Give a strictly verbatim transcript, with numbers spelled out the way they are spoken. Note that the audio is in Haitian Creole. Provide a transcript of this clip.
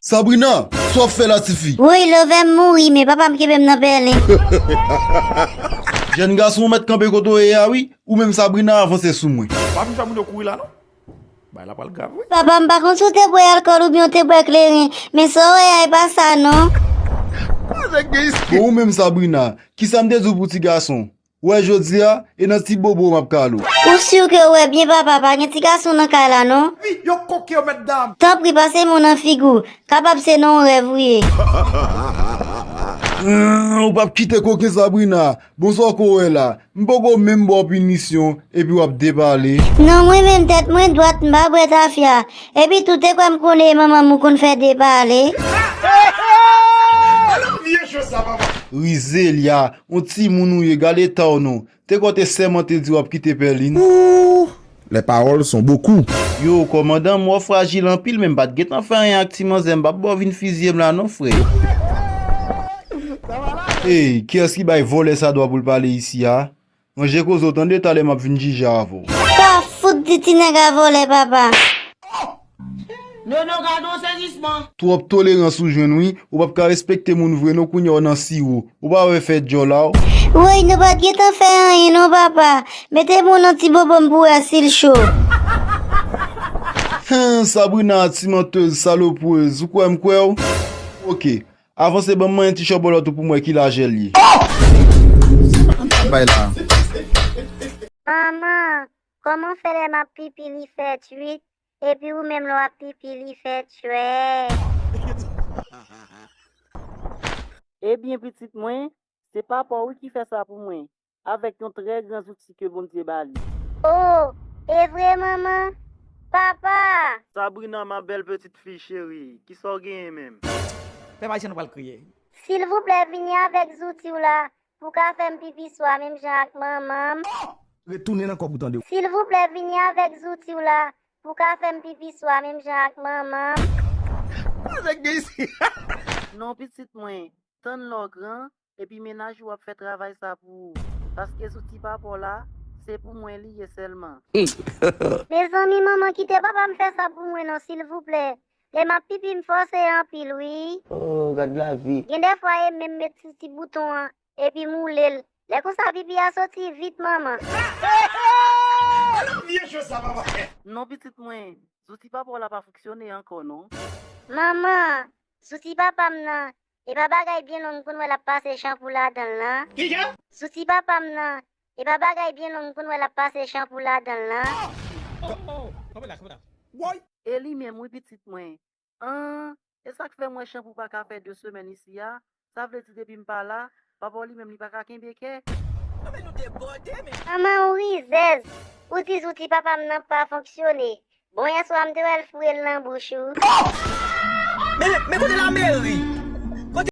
Sabrina, sa w ap fè la, tifi? Woy, Love m mouri, men papa m kenbe m nan pèlen. Jèn gason, ou mèt kanpe kote w ye a, wi. Ou menm, Sabrina, avanse sou mwen. Pa vin fè moun yo kouri la, non. Bagay la pral grav, wi. Papa, m pa konn si w te bwè alkòl oubyen w te bwè kleren, men sa w wè a, e pa sa, non. Bon, ou menm, Sabrina, kisa m te di w pou ti gason? Ou wè jodi a, e nan ti bobo m ap kale w. Ou si ke w wè byen, papa, pa gen ti gason nan kay la, non? Wi, yo koke yo mèt dam. Tanpri, pase men w nan figi w. Kapab se nan yon rèv ou ye. Hum, ou p ap kite koken, Sabrina. Bon, sa w ko wè la? M poko menm ba w pinisyon, epi w ap depale. Non, mwen menm tèt mwen dwat, m pa bwè tafya. Epi tou, te kwè m konnen manman m ou konn fè depale. Rizelya, yon timoun ou ye, gade eta w non. Te kwè w te sèmante di w ap kite Pèlin. Ouh, les paroles sont beaucoup. Yo, kòmandan, m wè w frajil anpil, men m pa t gentan fè anyen ak ti manzè, m p ap ba w vin fizye m la non, frè. Ey, kiyès ki bay vòlè sa dwa pou l pale isi a? Ranje koze w tande, talè m ap vin jije avè w. Pa fout di ti nèg a vòlè, papa. Nono, gade yon sezisman. Twòp tolerans ou jwenn, wi. Ou p ap ka respekte moun vre non, kounye a w nan siwo. Ou pa wè fè djòl a w? Woy, nou pa t gentan fè anyen non, papa. Mete men w nan ti bobo m pou wè si l cho. Hen, Sabrina, ti mantèz, salopwèz, ou kwè m kwè w? Oke. Avanse ban m manyen ti chòbòlòt ou pou m wè ki lajè l ye. Bay la. Manman, kòman w fè lè m ap pipi li fè tchwit, epi ou menm lè w ap pipi li fè tchwè? Ebyen, pitit mwen, se papa w wi ki fè sa pou mwen, avèk yon trè gran zouti ke Bondye ba li. Oh, e vre, manman? Papa! Sabrina, ma belle petite fille chérie, kisa w genyen menm? Pèp ayisyen, nou pral kriye. Silvouplè, vini avèk zouti w la pou w ka fè m pipi swa menm jan ak manman m. Retounen nan kò pou tande w. Silvouplè, vini avèk zouti w la pou w ka fè m pipi swa menm jan ak manman m. Sa k gen isi? Non, pitit mwen, tann lè w gran, epi mennaj ou ap fè travay sa pou ou. Paske zouti papa w la, se pou mwen li ye sèlman. Mezanmi, manman, kite papa m fè sa pou mwen non, silvouplè. Lè m ap pipi, m fòse anpil, wi. Oh, gad lavi. Gen dèfwa, e menm met sou ti bouton an, epi m woule l. Lè konsa, pipi a soti vit, manman. Non, pitit mwen, zouti papa w la pa fonksyone ankò, non. Manman, zouti papa m nan, e pa bagay byen long m konn wè l ap pase chanpou ladan l lan. Kijan? Zouti papa m nan, e pa bagay byen long m konn wè l ap pase chanpou ladan l lan. Oh, oh, kanpe la, kanpe la. Woy! E li menm, wi, pitit mwen. An, e sa k fè m wè chanpou pa ka fè de semèn isi a? Sa vle di depi m pa la, papa w li menm li pa ka kenbe kè? Manman, ou rizèz. Ou di zouti papa m nan pa fonksyone. Bon, yèswa m te wè l foure l nan bouch ou. Men, men kote lameri?